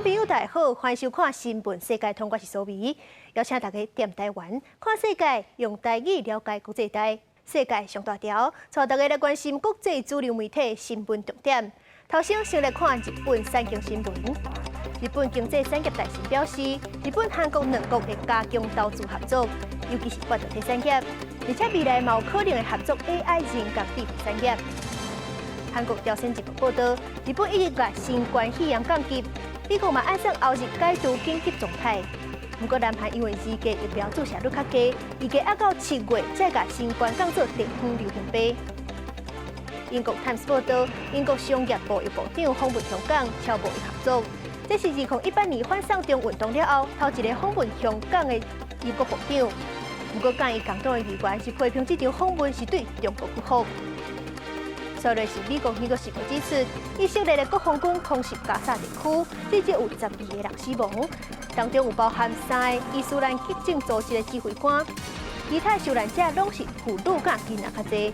眾朋友大家好，歡迎收看《新聞世界通》，我是蘇美，邀請大家踮台灣看世界，用台語了解國際大世界上大條，帶大家來關心國際主流媒體新聞重點。頭先先來看日本產經新聞。日本經濟產業大臣表示，日本、韓國兩國會加強投資合作，尤其是半導體產業，而且未來嘛有可能會合作 AI 人工智慧產業。韓國朝鮮日報報道，日本已經共新冠肺炎降級，美國嘛按算後日解除緊急狀態。不過南韓因為二劑疫苗注射率較低，預計猶到7月才共新冠當做地方流行病。英國泰晤士報道，英國商業部部長訪問香港，敲貿易合作。這是2018年反送中運動了後，頭一個訪問香港的英國部長。不過，佮伊共黨的議員是批評這場訪問是對中國屈服。煞落是美國紐約時報指出，以色列的國防軍空襲加薩地區，至少有12個人死亡，當中有包含三个伊斯蘭激進組織的指揮官，其他受難者攏是婦女佮囡仔較濟。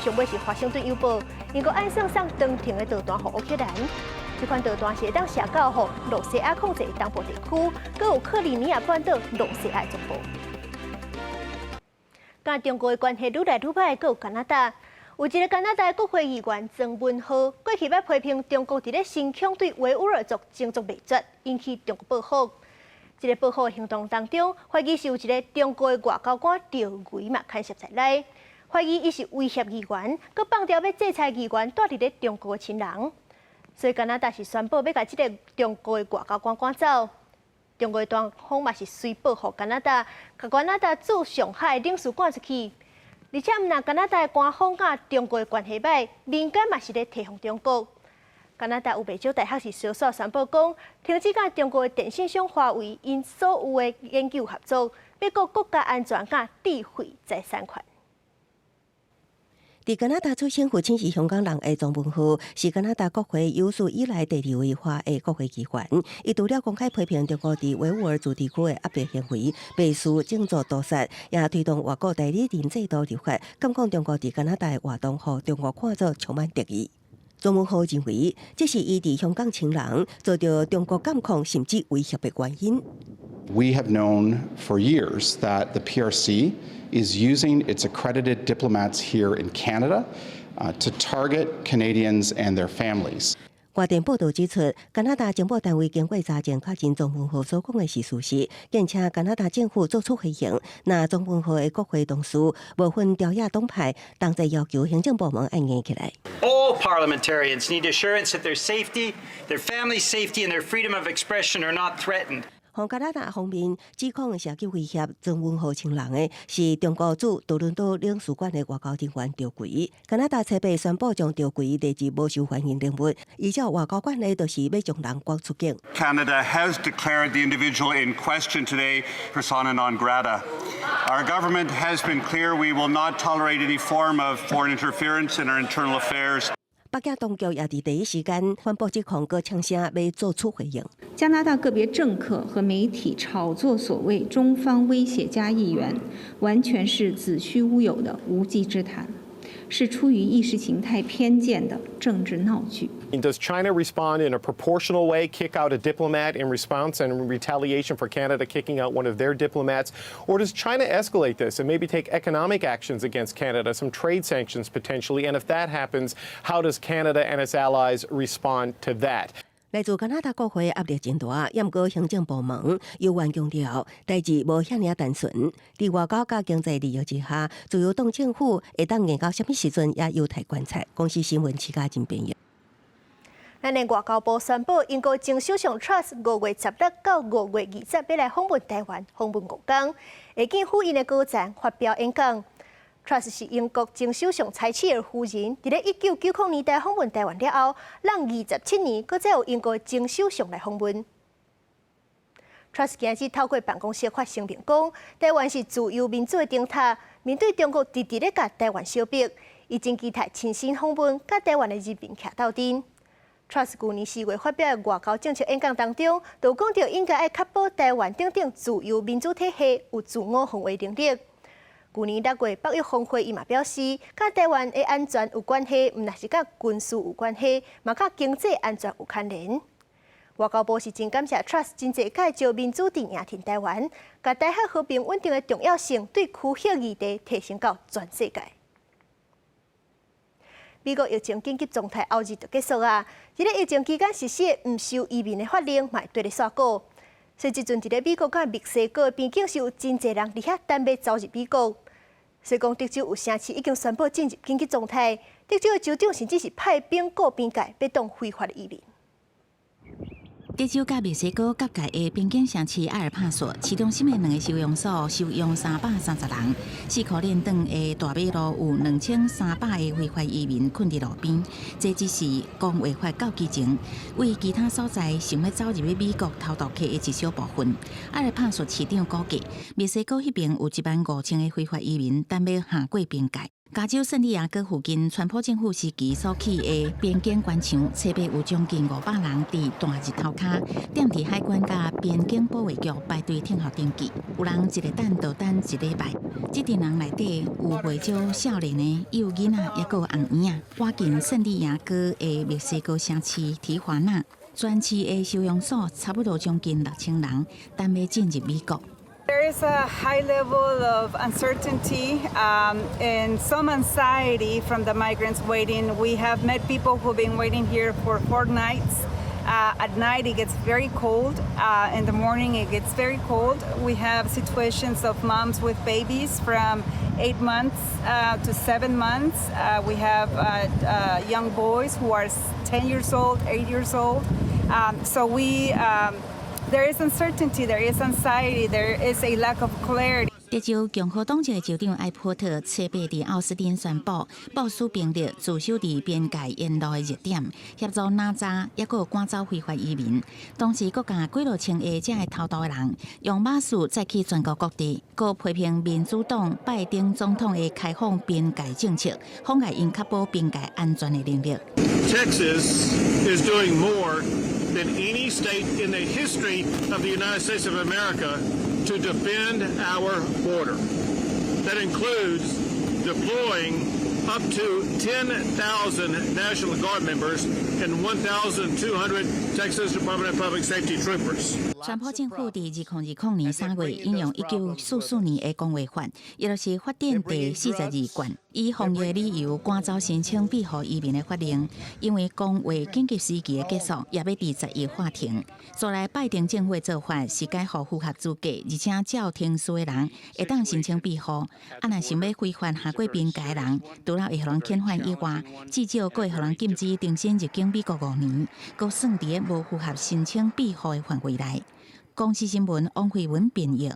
上尾是華盛頓郵報，英國按算送長程的導彈予烏克蘭，這款導彈是會當射到予露西亞控制的東部地區，閣有克里米亞半島露西亞總部。佮中國的關係愈來愈歹，閣有加拿大。有一个加拿大國會議員莊文浩，過去捌批評中國佇咧新疆對維吾爾族種族滅絕，引起中國報復。這个報復行動當中，懷疑是有一个中國的外交官趙維嘛牽涉在內，懷疑伊是威脅議員，閣放調欲制裁議員蹛佇咧中國的親人。所以加拿大是宣布欲共這个中國的外交官趕走。中國官方嘛是隨報復加拿大，共加拿大駐上海領事趕出去。而且毋但加拿大官方佮中國的關係歹，民間嘛是咧提防中國。加拿大有袂少大學是相紲宣布講，停止佮中國的電信商華為𪜶所有的研究合作，欲顧國家安全佮智慧財產權。佇加拿大出生、父親是香港人的莊文浩，是加拿大國會有史以來第二位華裔國會議員。伊除了公開批評中國佇維吾爾自治區的壓迫行為，被視種族屠殺，也推動外國代理人制度立法，監控中國佇加拿大的活動，予中國看做充滿敵意。莊文浩認為，這是伊佇香港親人遭著中國監控甚至威脅的原因。 We have known for years that the PRC is using its accredited diplomats here in Canada to target Canadians and their families. 外電報道指出，加拿大情報單位經過查證，確認莊文浩所講的是事實，並請加拿大政府做出回應。若莊文浩的國會同事無分朝野黨派，同齊要求行政部門愛硬起來。 All parliamentarians need assurance that their safety, their family's safety, and their freedom of expression are not threatened. 加拿大方面指控涉及威脅莊文浩親人的是中國駐多倫多領事館的外交人員趙維。加拿大初八宣布將趙維列入無受歡迎人物，依照外交慣例，就是欲將人趕出境。 Canada has declared the individual in question today persona non grata. Our government has been clear we will not tolerate any form of foreign interference in our internal affairs. 北京當局也佇第一時間反駁指控，閣嗆聲欲做出回應。加拿大個別政客和媒體炒作所謂中方威脅加議員，完全是子虛烏有的無稽之談，是出於意識形態偏見的政治鬧劇。 Does China respond in a proportional way, kick out a diplomat in response and retaliation for Canada kicking out one of their diplomats? Or does China escalate this and maybe take economic actions against Canada, some trade sanctions potentially? And if that happens, how does Canada and its allies respond to that? 來自加拿大國會壓力真大，毋過行政部門猶原強調，代誌無遐爾單純。佇外交佮經濟利益之下，自由黨政府會當硬到啥物時陣，也有待觀察。公視新聞，徐家珍編譯。咱的外交部宣布，英國前首相 Truss 5月16到5月20欲來訪問台灣，訪問5工，會見赴英的高層發表演講。Truss 是英國前首相柴契爾夫人，佇咧1990年代訪問台灣了後，攏27年，閣再有英國前首相來訪問。Truss 今日透過辦公室發聲明講，台灣是自由民主的燈塔，面對中國直直咧共台灣相逼，伊真期待親身訪問，佮台灣的人民徛鬥陣。Truss 舊年4月發表的外交政策演講當中，就講著應該愛確保台灣等等自由民主體系有自我防衛能力。舊年6月北約峰會，伊嘛表示，佮台灣的安全有關係，毋但是佮軍事有關係，嘛佮經濟安全有牽連。外交部是真感謝 Truss 真濟屆將民主陣營挺台灣，共台海和平穩定的重要性對區域議題提升到全世界。美國疫情緊急狀態後日就結束啊！佇咧疫情期間實施的毋收移民的法令，嘛會綴咧煞稿。所以這陣佇咧美國佮墨西哥邊境是有真濟人佇遐等欲走入美國。所以講，德州有城市已經宣布進入緊急狀態，德州的州長甚至是派兵過邊界，欲擋非法移民。德州佮墨西哥結界的邊境城市埃爾帕索，市中心的兩个收容所收容330人，四箍連長的大馬路有2300个非法移民睏佇路邊。這只是公衛法到基前，為其他所在想欲走入去美國偷渡客的一小部分。埃爾帕索市長估計，墨西哥彼邊有1萬5千个非法移民等欲橫過邊界。加州聖地亞哥附近，川普政府時期所起的邊境關牆，初步有將近500人佇大日頭跤，踮佇海關佮邊境保衛局排隊等候登記。有人一个等就等一禮拜。這陣人內底有袂少少年的，有囡仔，抑閣有紅嬰仔。倚近聖地亞哥的墨西哥城市提華納，全市的收容所差不多將近6000人，等欲進入美國。 There is a high level of uncertainty and some anxiety from the migrants waiting. We have met people who've been waiting here for 4 nights. At night it gets very cold. In the morning it gets very cold. We have situations of moms with babies from 8 months to 7 months. We have young boys who are 10 years old, 8 years old. So there is uncertainty, there is anxiety, there is a lack of clarity. 德州共和黨籍的州長艾波特，初八佇奧斯汀宣布，部署兵力駐守佇邊界沿路的熱點，協助攔查，抑閣趕走非法移民。同時，閣共幾落千个這个偷渡的人，用馬術載去全國各地，閣批評民主黨拜登總統的開放邊界政策，妨礙𪜶確保邊界安全的能力。 Texas is doing more than any state in the history of the United States of America to defend our border. That includes deploying up to 10,000 National Guard members and 1,200 Texas Department of Public Safety troopers. 川普政府佇2020年3月引用1944年的公衛法，也就是法典第42卷，以防疫理由趕走申請庇護移民的法令。因為公衛緊急時期的結束，也欲佇10月喊停。再來，拜登政府的做法是改予符合資格，而且照程序的人會當申請庇護。啊，若想欲非法橫過邊界的人，除了會予人遣返以外，至少閣會予人禁止重新入境美國5年，閣算佇無符合申請庇護的範圍內。公視新聞王慧文編譯。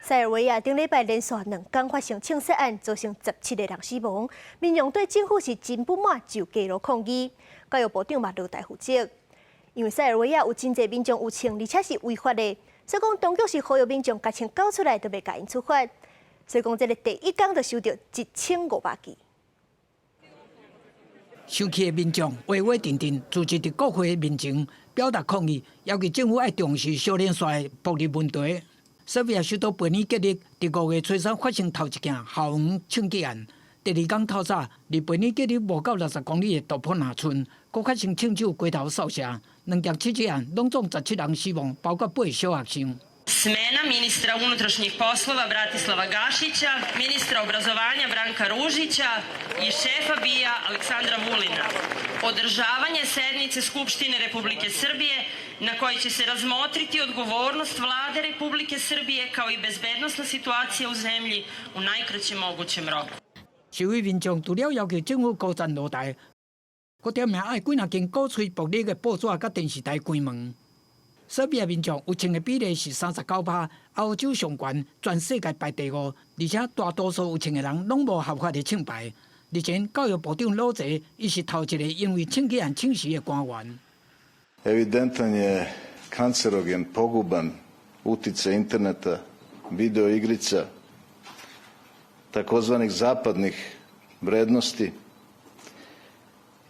塞爾維亞頂禮拜連續兩工發生槍殺案，造成17個人死亡。民眾對政府是真不滿，就街頭抗議。教育部長嘛落台負責，因為塞爾維亞有真濟民眾有槍，而且是違法的，所以講當局是呼籲民眾共槍交出來，都袂共𪜶處罰。所以講，這个第一工就收著1500支。生氣的民眾圍圍陣陣，聚集佇國會面前表達抗議，要求政府愛重視小連串的暴力問題。塞爾維亞首都貝爾格勒佇5月初三發生頭一件校園槍擊案。第二工透早，離貝爾格勒無夠60公里的杜普納村，閣發生槍手街頭掃射，兩件槍擊案攏總17人死亡，包括八个小學生。 Smena ministra unutrašnjih poslova Bratislava Gašića, ministra obrazovanja Branka Ružića i šefa BIA Aleksandra Vulina. Održavanje sednice Skupštine Republike Srbije na kojoj će se razmotriti odgovornost Vlade Republike Srbije kao i bezbednosna situacija u zemlji u najkraćem mogućem roku. 示威民眾除了要求政府高層落台，閣點名愛幾若間鼓吹暴力的報紙佮電視台關門。塞爾維亞民眾有槍的比例是39%，歐洲上懸，全世界排第五，而且大多數有槍的人攏無合法的槍牌。日前，教育部長魯濟伊是頭一个因為槍擊案請辭的官員。 Evidentan je kancerogen, poguban uticaj interneta, video igrica, takozvanih zapadnih vrednosti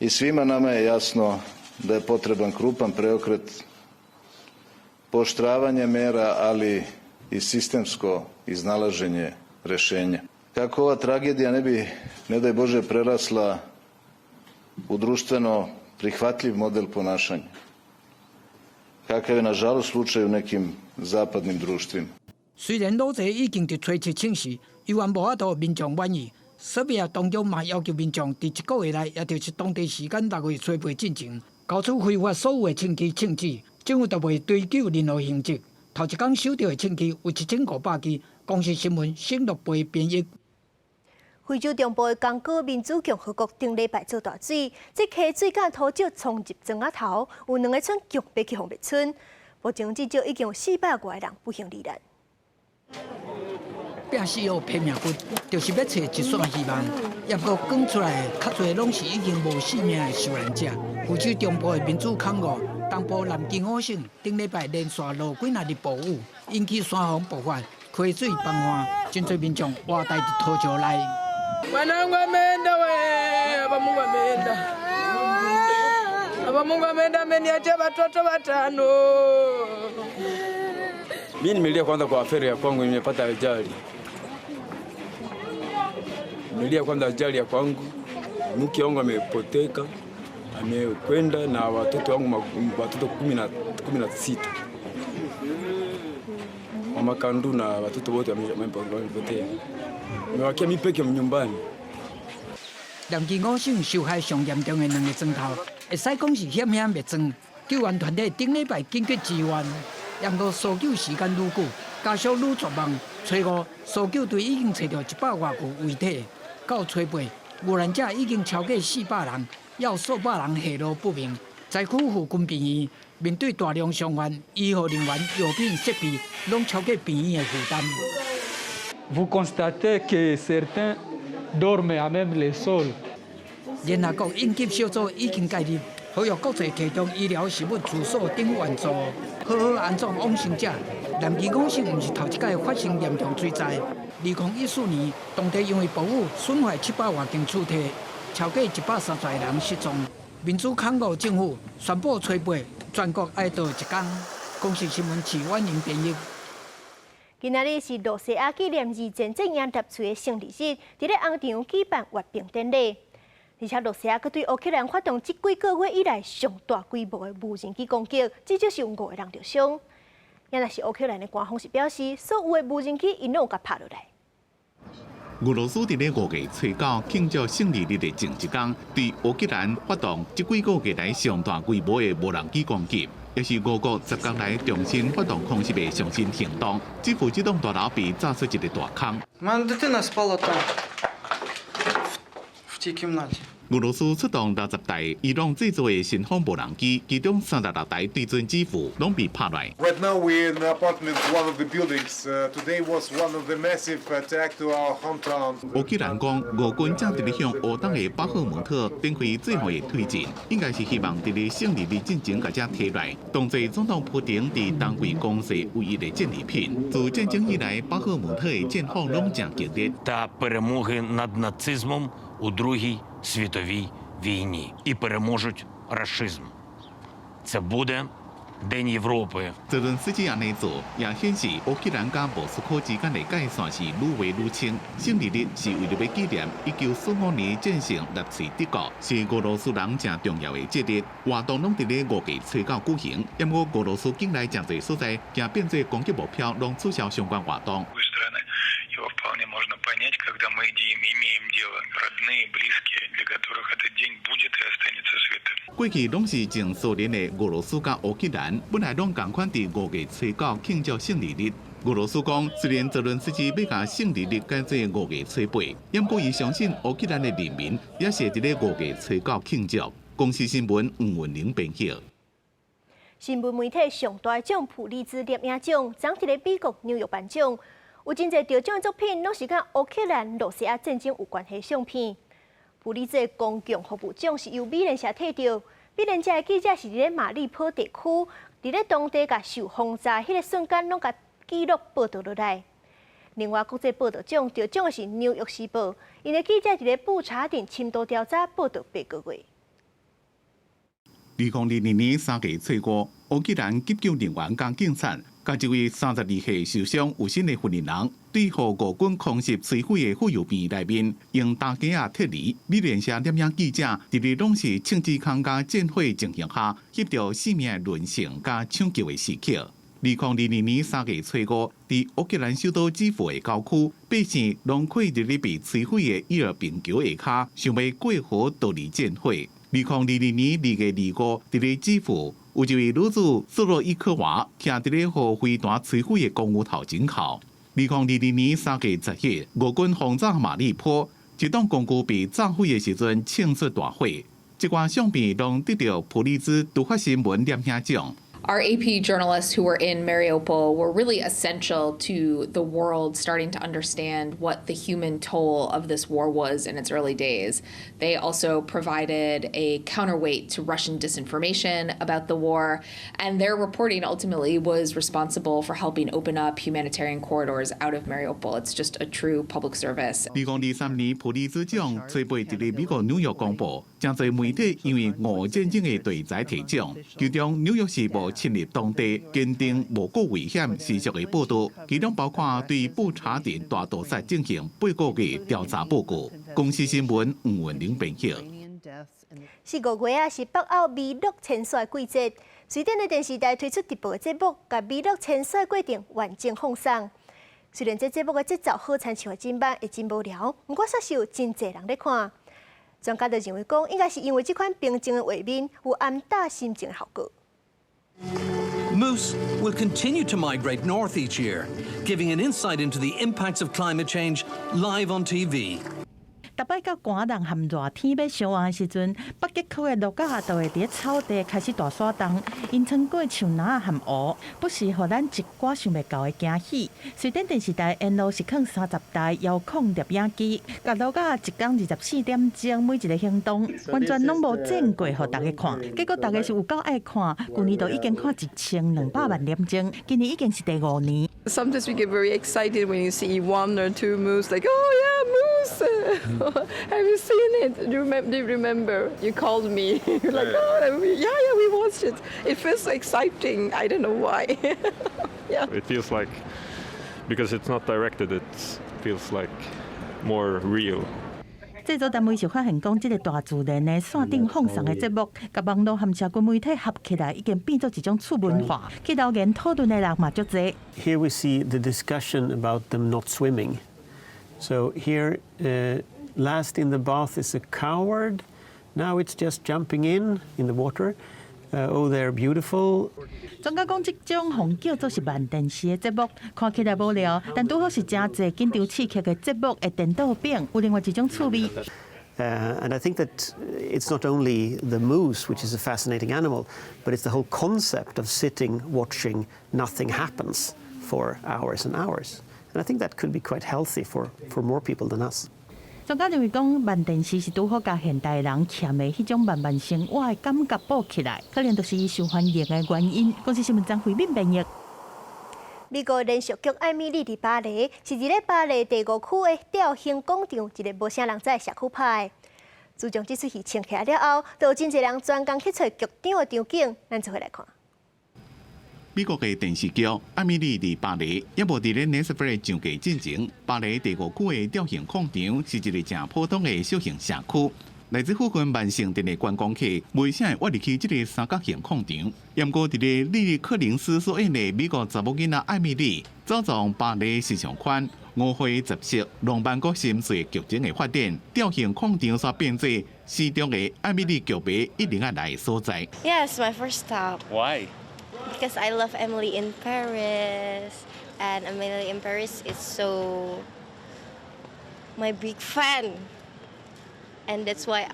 i svima nama je jasno da je potreban krupan preokret, pooštravanje mera, ali i sistemsko iznalaženje rešenja. Kako ova tragedija ne bi, ne daj Bože, prerasla u društveno prihvatljiv model ponašanja. Kakav je, nažalost, slučaj u nekim zapadnim društvima. 雖然老賊已經佇初七請辭，猶原無法度民眾滿意。索比亞當局嘛要求民眾佇一個月內，也就是當地時間6月初8進前，交出非法所有的槍支槍支，政府就袂追究任何刑責。頭一工收著的槍支有1500支。公視新聞沈樂培編譯。非洲中部的剛果民主共和國頂禮拜做大水，這溪水佮土石沖入莊仔頭，有兩个村強欲去予滅村。目前至少已經有400外人不幸罹難。拼死予拼命掘，就是欲揣一線希望。毋過捲出來的較濟攏是已經無性命的受難者。非洲中部的民主康戈東部南基伍省頂禮拜連續落幾若日暴雨，引起山洪爆發，溪水崩岸，真濟民眾活埋佇土石內。 Mwanangu ameenda we, baba Mungu ameenda. Baba Mungu ameenda, ameniachia watoto watano. Mimi nimelia kwanza kwa affaire ya kwangu, nimepata ajali. Nimelia kwanza ajali ya kwangu, mke wangu amepoteka, amekwenda na watoto wangu, watoto 16 mama Kandu na watoto wote wamepotea, nimewakia mimi peke nyumbani。南基伍省受害上嚴重的兩个莊頭，會使講是險險滅莊。救援團體頂禮拜緊急支援，毋過搜救時間愈久，家屬愈絕望。初五，搜救隊已經揣著100外具遺體，到初八，遇難者已經超過400人，猶數百人下落不明。災區附近病院面對大量傷患，醫護人員、藥品設備攏超過病院的負擔。 Vous constatez que certains dorment à même le sol。聯合國應急小組已經介入，呼籲國際提供醫療、食物、住所等援助，好好安葬往生者。南基伍省毋是頭一擺發生嚴重水災。2014年，當地因為暴雨損壞700外間厝地，超過130人失蹤。民主康戈政府宣布初八全國哀悼一工。公視新聞徐婉玲編譯。今仔日是露西亞紀念二戰陣營納粹的勝利日，佇咧紅場舉辦閱兵典禮。而且露西亞閣對烏克蘭發動這幾個月以來上大規模的無人機攻擊，至少是有五個人著傷。也若是烏克蘭的官方是表示，所有的無人機𪜶攏有共拍落來。俄羅斯佇咧5月初9慶祝勝利日的前一工，對烏克蘭發動這幾個月來上大規模的無人機攻擊，也是俄國10工來重新發動空襲的上新行動。基輔這棟大樓被炸出一個大空。 Мене дитина спала там, в тій кімнаті. 俄羅斯出動60台伊朗製造的神風無人機，其中36台對準基輔，攏被拍落。 Right now we're in the apartment, one of the buildings. Today was one of the massive attack to our hometown. 烏克蘭講，俄軍正佇咧向烏東的巴赫姆特展開最後的推進，應該是希望佇咧勝利日進前共遮提來，當做總統普丁佇冬季攻勢唯一的戰利品。自戰爭以來，巴赫姆特的戰況攏誠激烈。 Та перемоги над нацизмом у Другій світовій війні і переможуть рашизм. Це буде День Європи. 澤倫斯基按呢做，也顯示烏克蘭佮莫斯科之間的界線是愈畫愈清。勝利日是為著欲紀念1945年戰勝納粹德國，是俄羅斯人誠重要的節日。活動攏佇咧5月初9舉行，毋過俄羅斯境內誠濟所在，驚變做攻擊目標，攏取消相關活動。 Его вполне можно понять, когда мы имеем дело родные, близкие, для которых этот день будет и останется святым. 過去攏是前蘇聯的俄羅斯佮烏克蘭，本來攏仝款佇5月初9慶祝勝利日。俄羅斯講，雖然澤倫斯基欲共勝利日改做5月初8，毋過伊相信烏克蘭的人民也是佇咧5月初9慶祝。公視新聞黃文玲編譯。新聞媒體上大獎普利茲攝影獎，昨佇咧美國紐約頒獎。有真濟得獎的作品，攏是佮烏克蘭、露西亞戰爭有關係相片。普利茲公共服務獎是由美聯社提著，美聯社的記者是佇咧馬里波地區，佇咧當地共受轟炸彼个瞬間，攏共記錄報導落來。另外，國際報導獎得獎的是《紐約時報》，𪜶的記者佇咧布查鎮深度調查報導8個月。2022年3月初五，烏克蘭急救人員佮警察，共一位32歲受傷有身的訓練人，對予俄軍空襲摧毀的婦幼病院內面，用擔架仔撤離。美聯社攝影記者佇咧攏是銃子空佮戰火情形下，翕著生命淪陷佮搶救的時刻。2022年3月初五，佇烏克蘭首都基輔的郊區，百姓攏跪佇咧被摧毀的伊爾平橋下跤，想欲過河逃離戰火。2022年2月25，佇咧基輔有一位女子斯洛伊科娃，徛佇咧予飛彈摧毀的公寓頭前哭。2022年3月10日，俄軍轟炸馬利坡，一棟公寓被炸毀的時陣，衝出大火。這寡相片攏得著普利茲突發新聞攝影獎。 Our AP journalists who were in Mariupol were really essential to the world starting to understand what the human toll of this war was in its early days. They also provided a counterweight to Russian disinformation about the war, and their reporting ultimately was responsible for helping open up humanitarian corridors out of Mariupol. It's just a true public service. 2023年普利茲獎初八佇咧美國紐約公布，誠濟媒體因為俄戰爭的題材提獎，其中《紐約時報》深入當地，堅定無顧危險持續的報導，其中包括對布查鎮大屠殺進行8個月調查報告。公視新聞吳文玲編譯。四五月啊，是北歐麋鹿遷徙季節。瑞典的電視台推出直播的節目，共麋鹿遷徙過程完整放送。雖然這節目的節奏好親像會真慢，會真無聊，毋過煞是有真濟人咧看。專家就認為講，應該是因為這款平靜的畫面有安撫心情的效果。 Moose will continue to migrate north each year, giving an insight into the impacts of climate change live on TV. 逐擺到寒冷和熱天欲相倚的時陣，北極區的駱仔就會佇草地開始大徙動，𪜶穿過樹林和湖，不時予咱一寡想袂到的驚喜。瑞典電視台沿路實囥30台遙控攝影機，共駱仔一工24點鐘每一个行動，完全攏無剪過，予大家看。結果大家是有夠愛看，舊年就已經看1200萬點鐘，今年已經是第五年。 Sometimes we get very excited when you see one or two moose, like, "Oh yeah, moose! Have you seen it? Do you remember? You called me." You're like, "Oh, yeah, we watched it." It feels so exciting. I don't know why. Yeah. It feels like, because it's not directed, it feels like more real. 製作單位就發現講，這个大自然的線頂放送的節目，共網路和社群媒體合起來，已經變做一種次文化。去留言討論的人嘛足濟。 Here we see the discussion about them not swimming. So here, "Last in the bath is a coward." Now it's just jumping in the water. "Oh, they're beautiful." 專家講，這種予人叫做是慢電視的節目，看起來無聊，但拄好是誠濟緊張刺激的節目的顛倒反，有另外一種趣味。 And I think that it's not only the moose, which is a fascinating animal, but it's the whole concept of sitting, watching, nothing happens for hours and hours. And I think that could be quite healthy for more people than us. 專家認為講，慢電視是拄好共現代人欠的彼種慢慢生活的感覺補起來，可能就是伊受歡迎的原因。公視新聞張惠敏編譯。美國連續劇《艾米麗佇巴黎》是佇咧巴黎第五區的吊刑廣場一个無啥人知的社區拍的。自從這齣戲穿起來了後，就有真濟人專工去揣劇場的場景，咱做伙來看。美國的電視劇《艾米麗佇巴黎》猶無佇咧 Netflix 上架進前，巴黎第五區的吊刑廣場是一个誠普通的小型社區。來自附近萬盛鎮的觀光客，袂啥會越入去這个三角形廣場。毋過佇咧莉莉柯林斯所演的美國查某囡仔艾米麗，走從巴黎時尚圈五花雜色、浪漫閣心碎劇情的發展，吊刑廣場煞變做死忠的艾米麗劇迷一定愛來的所在。 Yes, my first stop. Why? Because I love Emily in Paris, and Emily in Paris is so my big fan, and that's why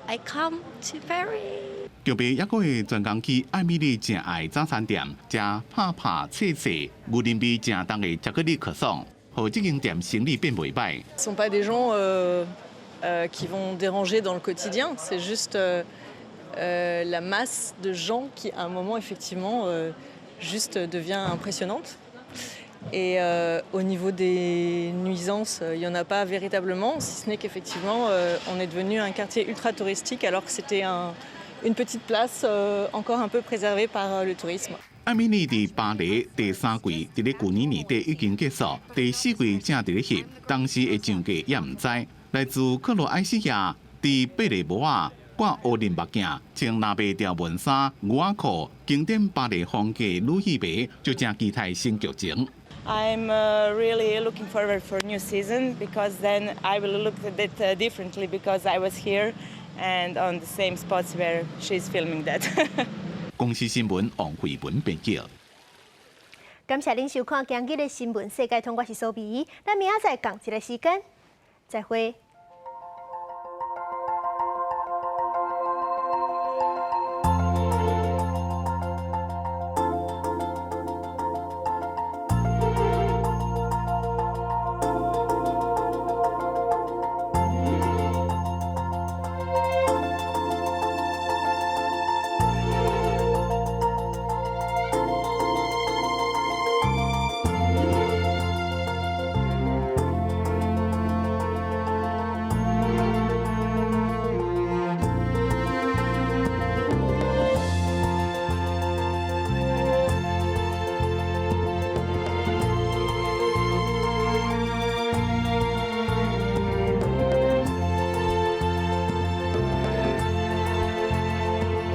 I come to Paris. 劇迷猶閣會專工去艾米麗誠愛早餐店，食拍拍脆脆、牛奶味誠重的巧克力可頌，予這間店生意變袂䆀。 Ce sont pas des gens qui vont déranger dans le quotidien, c'est juste la masse de gens qui, à un moment, effectivement, juste devient impressionnante. Et au niveau des nuisances, il n'y en a pas véritablement, si ce n'est qu'effectivement, on est devenu un quartier ultra touristique alors que c'était un, Une petite place encore un peu préservée par le tourisme. 艾米麗佇巴黎第三季佇咧舊年年底已經結束，第四季正佇咧翕，當時會上架也毋知。來自克羅埃西亞，佇貝雷帽仔掛烏輪目鏡，穿藍白條紋衫、牛仔褲，經典巴黎風格女戲迷就誠期待新劇情。 I'm really looking forward for new season because then I will look a bit differently because I was here and on the same spots where she's filming that. 公視新聞王慧文編輯。感謝恁收看今日的新聞世界通，我是蘇美，咱明仔載仝一个時間，再會。